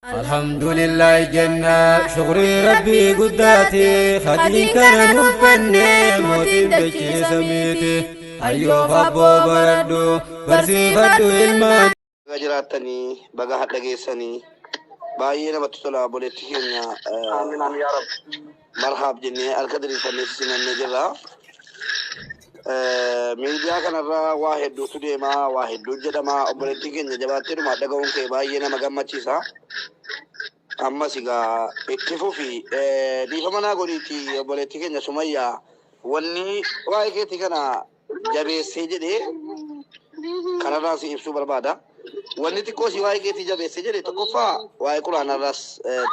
Alhamdulillah jenna shukrii rabbii guddaati hadiin kana nuuffanne mootiin dachee samiiti hayyoof abboo baradhu barsiifadhu ilmaan. Baga jiraattanii baga hadha geessanii baay'ee namatti tola obboleettii keenya. Amiin amiin yaa Rabbi. Marhaab jennee harka diriirfannee simannee jirra. Miidiyaa kanarra waa hedduutu deema, waa hedduu jedhama. Obboleettiin keenya jabaattee dhuma dhaga'uun kee baay'ee nama gammachiisa. Ammas egaa itti fufi. Dhiifama naa godhiiti obboleettii keenya Sumayyaa. Wanni waa'ee keetii kana jabeessee jedhee kanarraa si ibsuu barbaada. Wanni xiqqoo si waa'ee keetii jabeessee jedhe tokkoffaa waa'ee quraanarraas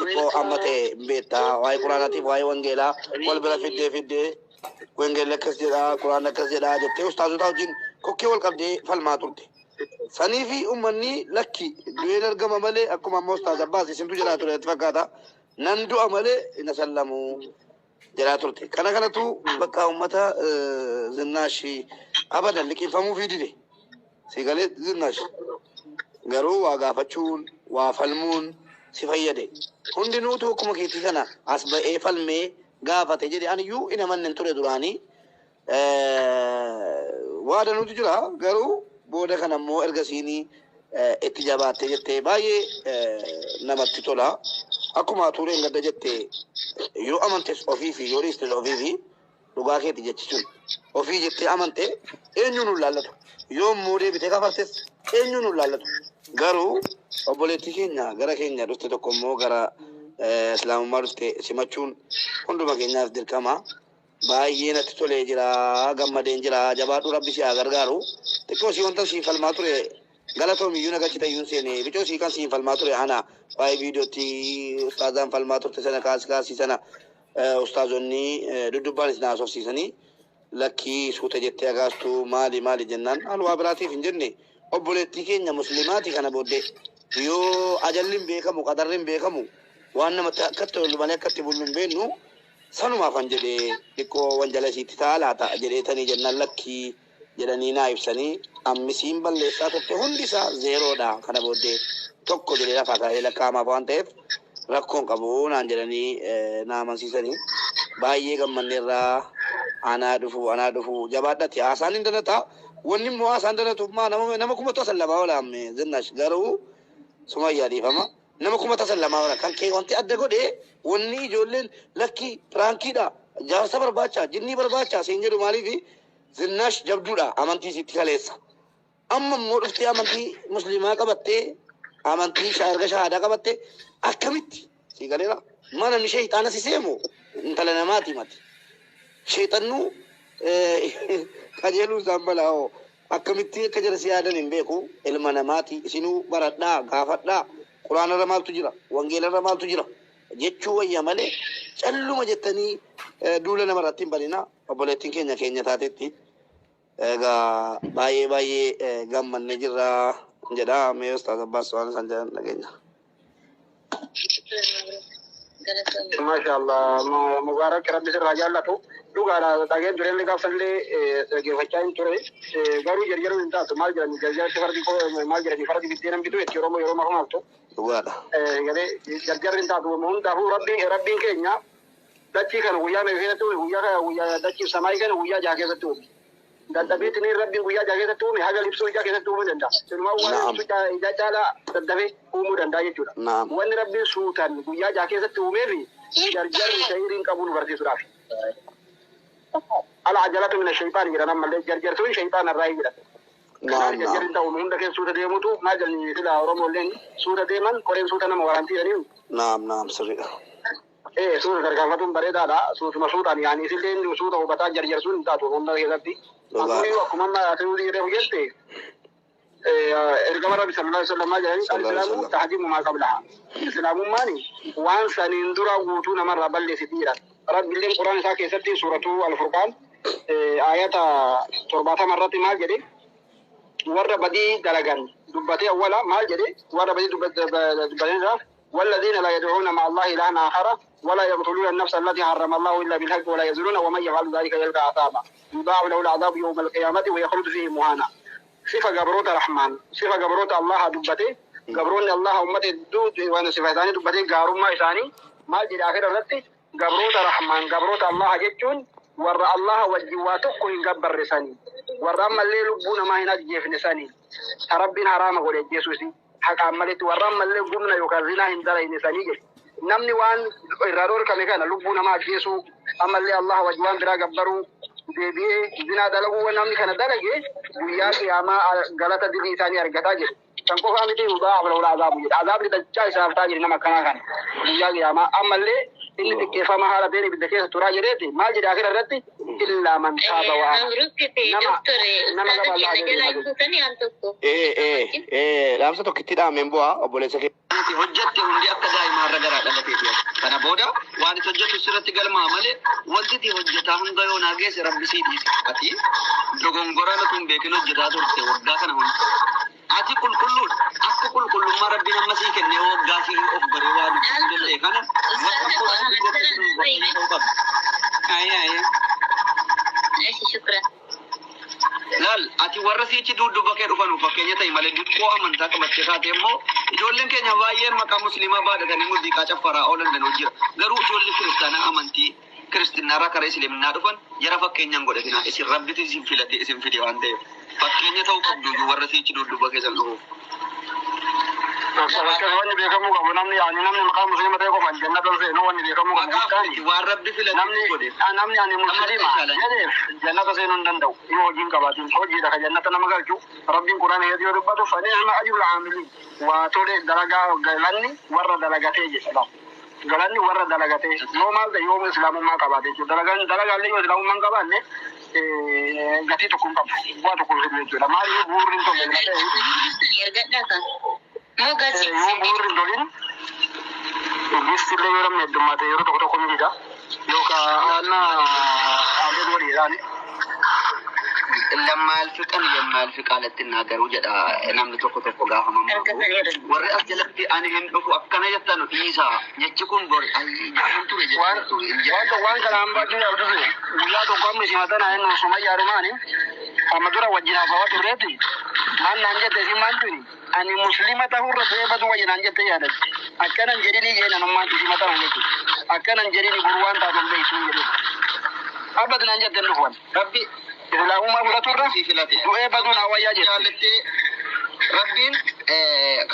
xiqqoo amma ta'e hin beekta. Waa'ee quraanaatiif waa'ee wangeelaa wal bira fiddee fiddee wangeelli akkas jedha, quraan akkas jedha jettee ustaazota wajjin kokkee wal qabdee falmaa turte. Sanii fi uummanni lakki du'een argama malee akkuma amma ustaaz Abbaas isintu jedhaa ture natti fakkaata. Nan du'a malee hin asallamu jedhaa turte. Kana kanatu bakka uummata Zinnaash abadan liqinfamuufii dide. Si galee Zinnaash garuu waa gaafachuun waa falmuun si fayyade. Hundinuutu akkuma keetii kana as ba'ee falmee gaafate jedhe aniyyuu hin amanne ture duraanii. Waa danuutu jira garuu booda kana immoo erga siinii itti jabaattee jettee baay'ee namatti tola. Akkuma tuureen gadda jette yoo amantes ofii fi yoo dhiistes ofii fi dhugaa keeti jechi sun. Ofii jettee amante eenyuun hin laallatu. Yoo immoo deebitee kafartes eenyuun hin laallatu. Garuu obboleettii keenya gara keenya dhufte tokko immoo gara islaamummaa dhufte simachuun hunduma keenyaaf dirqama. Baay'ee natti tolee jira, gammadeen jira. Jabaadhu, rabbi si haa gargaaru. Xiqqoo si wanta siin falmaa ture galatoomi iyyuu nagalchita iyyuu hin seene. Bicoo sii kan siin falmaa ture ana waa'ee viidiyootti ustaazaan falmaa turte sana kaasi kaasii sana ustaazonni duddubbaan isin haasofsiisanii lakkii suuta jettee agaastu maali maali jennaan an waa biraatiif hin jenne obboleettii keenya muslimaati kana booddee yoo ajalli hin beekamu qadarri hin beekamu waan namatti akkatti tolu malee akkatti bullu hin beeknu sanumaaf an jedhee xiqqoo wanjala isiitti ta'a laata jedheetanii jennaan lakkii jedhanii naa ibsanii ammisiin balleessaa turte hundi isaa zeeroodha kana booddee tokko jedhee lafaa kaa'ee lakkaa'amaaf waan ta'eef rakkoon qabu naan jedhanii na amansiisanii baay'ee gammanneerraa. Anaa dhufu, anaa dhufu, jabaadhati haasaan hin danata. Wanni immoo haasaan danatu maa nama kuma tasan lamaa ola amme Zinnash garuu Sumayyaa dhiifama nama kuma tasan lamaa ola kan kee wanti adda godhe wanni ijoolleen lakki prankiidha jaarsa barbaacha jinnii barbaacha siin jedhu maaliifi Zinnash jabduudha amantii isiitti kaleessa. Amma immoo dhuftee amantii musliimaa qabattee amantii erga shahaadaa qabattee akkamitti sii galeera mana namni sheexaana si seemu intala namaati mati sheexannuu qajeeluu isaan balaa hoo akkamitti akka jara si yaadan hin beeku. Ilma namaati isinuu baradhaa gaafadhaa quraanarra maaltu jira wangeelarra maaltu jira jechuu wayya malee calluma jettanii duula namarratti hin banina. Obboleettiin keenya keenya taatetti egaa baay'ee baay'ee gammannee jirra jedha. Mee ustaaz Abbaas waan isaan jedhan dhageenya. Masha Allah Mubarak, rabbi sirraa jaallatu. Dhugaadha, dhageen turellee gaafsanillee dhaggeeffachaa hin ture. Garuu jarjaruu hin taatu maal jedhani jarjarti fardi maal jedhani fardi biddeen hambitu itti Oromoo yeroo mafamaaltu. Dhugaadha. Galee jarjarri hin taatu. Hundaafuu rabbiin keenya dachii kana guyyaa meeqa keessatti uume? Guyyaa guyyaa dachii samaayii kana guyyaa 6 keessatti uume. Dadhabiitiin rabbiin guyyaa 6 keessatti uume haga libsuu ijaa keessatti uumuu danda'a. Sinumaa waan libsuu ijaa caalaa daddafee uumuu danda'a jechuudha. Wanni rabbiin suutan guyyaa 6 keessatti uumeefi jarjarri shayiriin qabu nu barsiisuudhaaf. Al-ajalatu mina shayxaan jedhan ammallee jarjartuun shayxaan irraa jedhan. Kanaaf jarjarri ta'u hunda keessa suuta deemutu maal jedhani sila Oromoolleen suuta deeman qoreen suuta nama waraantii jedhanii. Naam naam, sirriidha. Suuta tarkaanfatuun bareedaadha. Suutuma suutaan yaani isilleen suuta hubataa jarjarsuun hin taatu hunda keessatti. Ammoo akkuma amma asirratti reefu jette ergama Rabbi sallallahu alaihi wasallam maal jedhanii al-islaamu tahdimu maa qablaha. Islaamummaan waan saniin dura guutuu namarraa balleessiti jedhan. Rabbi illeen Quraan isaa keessatti suuratu Al-Furqaan ayata 70 irratti maal jedhe? Warra badii dalagan dubbatee awwala maal jedhe? Warra badii dubbatee والذين لا يدعون مع الله إلها آخر ولا يقتلون النفس التي حرم الله إلا بالحق ولا يزنون ومن يفعل ذلك يلقى أثاما يضاعف له العذاب يوم القيامة ويخلد فيه مهانا. صفة gabroota رحمن صفة gabroota الله دبته. Gabroonni Allah uummata hedduu waan sifa isaanii dubbatee gaarummaa isaanii maal jedhe akhira irratti? Gabroota Rahmaan, gabroota Allah jechuun warra Allah wajjin waa tokko hin gabbarre sanii, warra ammallee lubbuu namaa hin ajjeefne sanii, ta Rabbiin haraama godhe ajjeesuu isii haqaan maletti, warra ammallee gumna yookaan zinaa hin dalayne sanii jedhe. Namni waan irraa dhorkame kana, lubbuu namaa ajjeesuu, ammallee Allah wajjin waan biraa gabbaruu, deebi'ee zinaa dalaguu, namni kana dalage guyyaa qiyaamaa galata dilii isaanii argataa jedhe. Kan qofaa miti, يضاعف له العذاب jedha. Azaabni dachaa isaaf ta'a jedhe nama akkanaa kana. Guyyaa qiyaamaa ammallee inni xiqqeeffama haala ta'een ibidda keessa turaa jedheeti maal jedhe akhira irratti? إلا من تاب وآمن. Nama nama gaba Allah jedhe. Dhaamsa tokkitti dhaameen bu'aa obboleessa kee. Ati hojjette hundi akka daa'imaa irra garaa dhalateeti. Kana booda waan itti hojjettu sirratti galmaa malee wanti itti hojjetaa hanga yoonaa geesse Rabbi sii dhiise. Ati dogongora nuti hin beekin hojjetaa turte waggaa kana hunda. Ati qulqulluudha. Akka qulqullummaa Rabbiin amma sii kennee waggaa sii of baree waa dubbisuu danda'e kana wanta ta'uu qabda. Ayi ayi. شكرا. Laal, ati warra siichi dudduuba kee dhufanu fakkeenya ta'e malee diqqoo amantaa qabattee kaate immoo ijoolleen keenya baay'een maqaa musliimaa baadhatanii muuziqaa caffaraa oolan danuu jira. Garuu ijoollee kiristaanaa amantii kiristinnaa karaa islaaminaa dhufan jara fakkeenyaan godhatina. Isin Rabbitu isin filate, isin fide waan ta'eef. Fakkeenya ta'uu qabdu warra siichi dudduuba keessan dhufuuf. Wanni beekamuu qabu, namni yaani namni maqaa musliima ta'e qofaan jannata seenu wanni beekamuu qabu Maqaa guddaani. miti, waan Rabbi filate Namni godhe. namni ani musliima jedheef jannata seenuu hin danda'u yoo hojii hin qabaatin. Hojiidha ka jannata nama galchu. Rabbiin Quraana keessatti yoo dubbatu فنعم أجر العاملين, waa tole dalagaa, galanni warra dalagatee jedha. Galanni warra dalagatee yoo maal ta'e? Yoo islaamummaa qabaate jechuudha. Dalagaan dalagaallee yoo islaamummaa hin qabaanne gatii tokko hin qabu, bu'aa tokko hin fidu jechuudha. Maaliif? Bu'uurri hin tolle ta'e. Ergadhaa kan. Moo gasi. Yoo bu'uurri hin tolin gisti illee yoo namni heddummaate yeroo tokko tokko ni dida yookaan aannan waliidhaan. ለማያልፍ ቀን የማያልፍ ቃል አትናገሩ jedha namni tokko tokko gaafa mammaaku. Warri as jalatti ani hin dhufu akkana jettanu dhiisaa, jechi kun bori jedhan ture waan jedhan. waan waan kana hambaa addunyaa dhufe guyyaa tokko amma isin matana inni Sumayyaa dhumaani amma dura wajjin haasawaa turreeti maal naan jette? Isin maal tuni ani muslima ta'urra du'ee badu wayya naan jette yaadatti. Akkanan jedhini jee nanummaan isin matana jechuudha. Akkanan jedhini, boru waan taatu hin beektu jedhe. Abbati naan jette hin dhufuwan. Rabbi islaamummaa fudhaturra si filate. du'ee baduu naa wayyaa jette. Jaallattee Rabbiin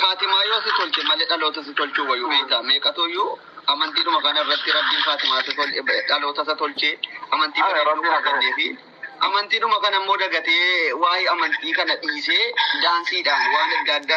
kaatimaa yoo si tolche malee dhaloota si tolchuu wayyuu beektaa meeqatuyyuu amantiidhuma kana irratti Rabbiin kaatimaa si tolche, dhaloota isa tolchee amantii Haa, bareedduu Rabbiin akka kennee fi amantiidhuma kana immoo dagatee waa'ee amantii kana dhiisee daansiidhaan waan adda addaa.